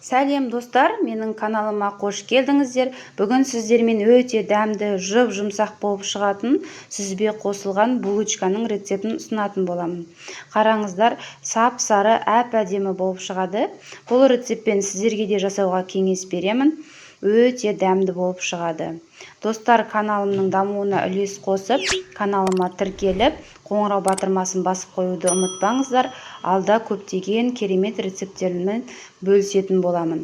Сәлем достар, менің каналыма қош келдіңіздер. Бүгін сіздермен өте дәмді, жұп-жұмсақ болып шығатын сүзбе қосылған булочканың рецептін ұсынатын боламын. Қараңыздар, сап-сары әп-әдемі болып шығады. Бұл рецептпен сіздерге де жасауға кеңес беремін. Өте дәмді болып шығады. Достар, каналымның дамуына үлес қосып, каналыма тіркеліп, қоңырау батырмасын басып қоюды ұмытпаңыздар. Алда көптеген керемет рецепттермен бөлісетін боламын.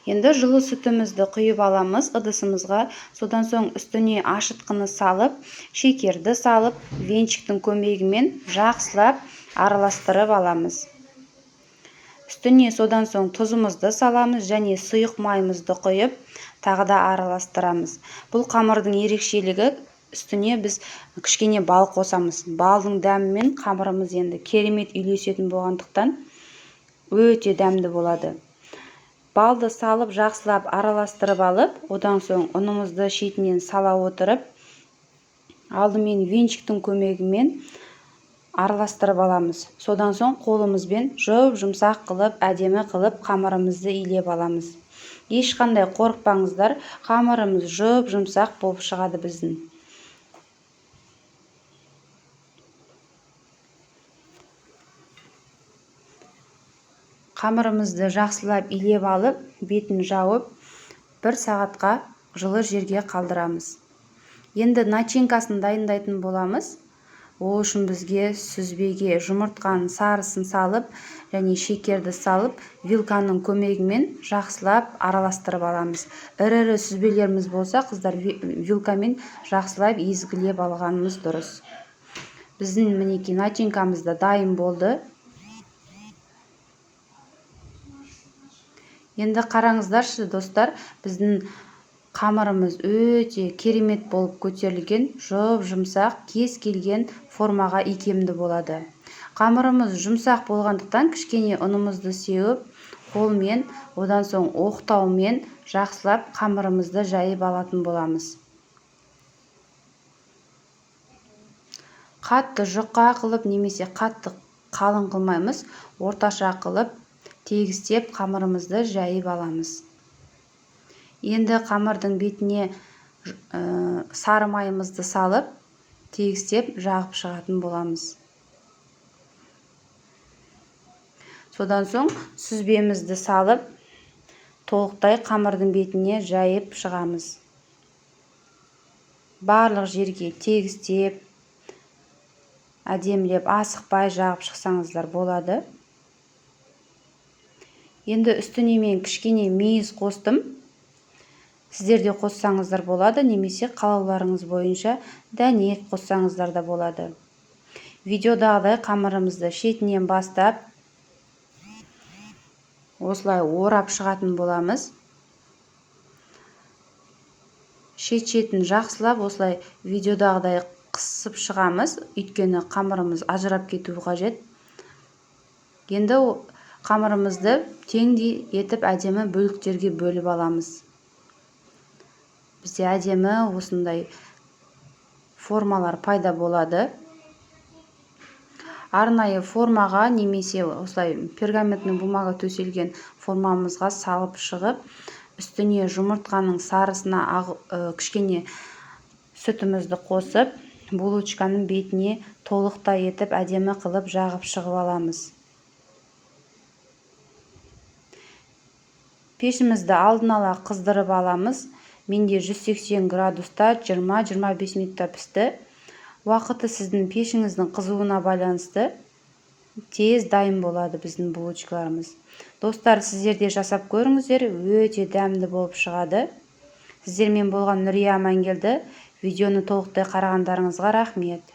Енді жылы сүтімізді құйып аламыз ыдысымызға. Содан соң үстіне ашытқыны салып, шекерді салып, венчиктің көмегімен жақсылап араластырып аламыз. Үстіне содан соң тұзымызды саламыз және сұйық майымызды құйып, тағы да араластырамыз. Бұл қамырдың ерекшелігі, үстіне біз кішкене бал қосамыз. Балдың дәмімен қамырымыз енді керемет үйлесетін болғандықтан өте дәмді болады. Балды салып жақсылап араластырып алып, одан соң ұнымызды шетінен сала отырып, алдымен венчиктің көмегімен араластырып аламыз. Содан соң қолымызбен жұп-жұмсақ қылып, әдемі қылып қамырымызды илеп аламыз. Ешқандай қорықпаңыздар, қамырымыз жұп-жұмсақ болып шығады біздің. Қамырымызды жақсылап илеп алып, бетін жауып, бір сағатқа жылы жерге қалдырамыз. Енді начинкасын дайындайтын боламыз. Ол үшін бізге сүзбеге жұмыртқаның сарысын салып, және шекерді салып, вилканың көмегімен жақсылап араластырып аламыз. Ірі-ірі сүзбелеріміз болса, қыздар, вилкамен жақсылап езгілеп алғанымыз дұрыс. Біздің мінекей начинкамыз да дайын болды. Енді қараңыздаршы, достар, біздің қамырымыз өте керемет болып көтерілген, жұп-жұмсақ, кез келген формаға икемді болады. Қамырымыз жұмсақ болғандықтан кішкене ұнымызды сеуіп, қолмен, одан соң оқтаумен жақсылап қамырымызды жайып алатын боламыз. Қатты жұқа қылып немесе қатты қалың қылмаймыз, орташа қылып тегістеп қамырымызды жайып аламыз. Енді қамырдың бетіне сары майымызды салып, тегістеп жағып шығатын боламыз. Содан соң сүзбемізді салып, толықтай қамырдың бетіне жайып шығамыз. Барлық жерге тегістеп, әдемілеп, асықпай жағып шықсаңыздар болады. Енді үстіне мен кішкене мейіз қостым. Сіздер де қоссаңыздар болады, немесе қалауларыңыз бойынша дәнек қоссаңыздар да болады. Видеодағыдай қамырымызды шетінен бастап осылай орап шығатын боламыз. Шет-шетін жақсылап осылай видеодағыдай қысып шығамыз, өйткені қамырымыз ажырап кетуі қажет. Енді қамырымызды теңдей етіп әдемі бөліктерге бөліп аламыз. Бізде әдемі осындай формалар пайда болады. Арнайы формаға немесе осылай пергаментный бумага төселген формамызға салып шығып, үстіне жұмыртқаның сарысына кішкене сүтімізді қосып, булочканың бетіне толықтай етіп әдемі қылып жағып шығып аламыз. Пешімізді алдын ала қыздырып аламыз. Менде 180 градуста 20-25 минутта пісті. Уақыты сіздің пешіңіздің қызуына байланысты тез дайын болады біздің булочкаларымыз. Достар, сіздер де жасап көріңіздер, өте дәмді болып шығады. Сіздермен болған Нүрия Амангелді. Видеоны толықтай қарағандарыңызға рахмет.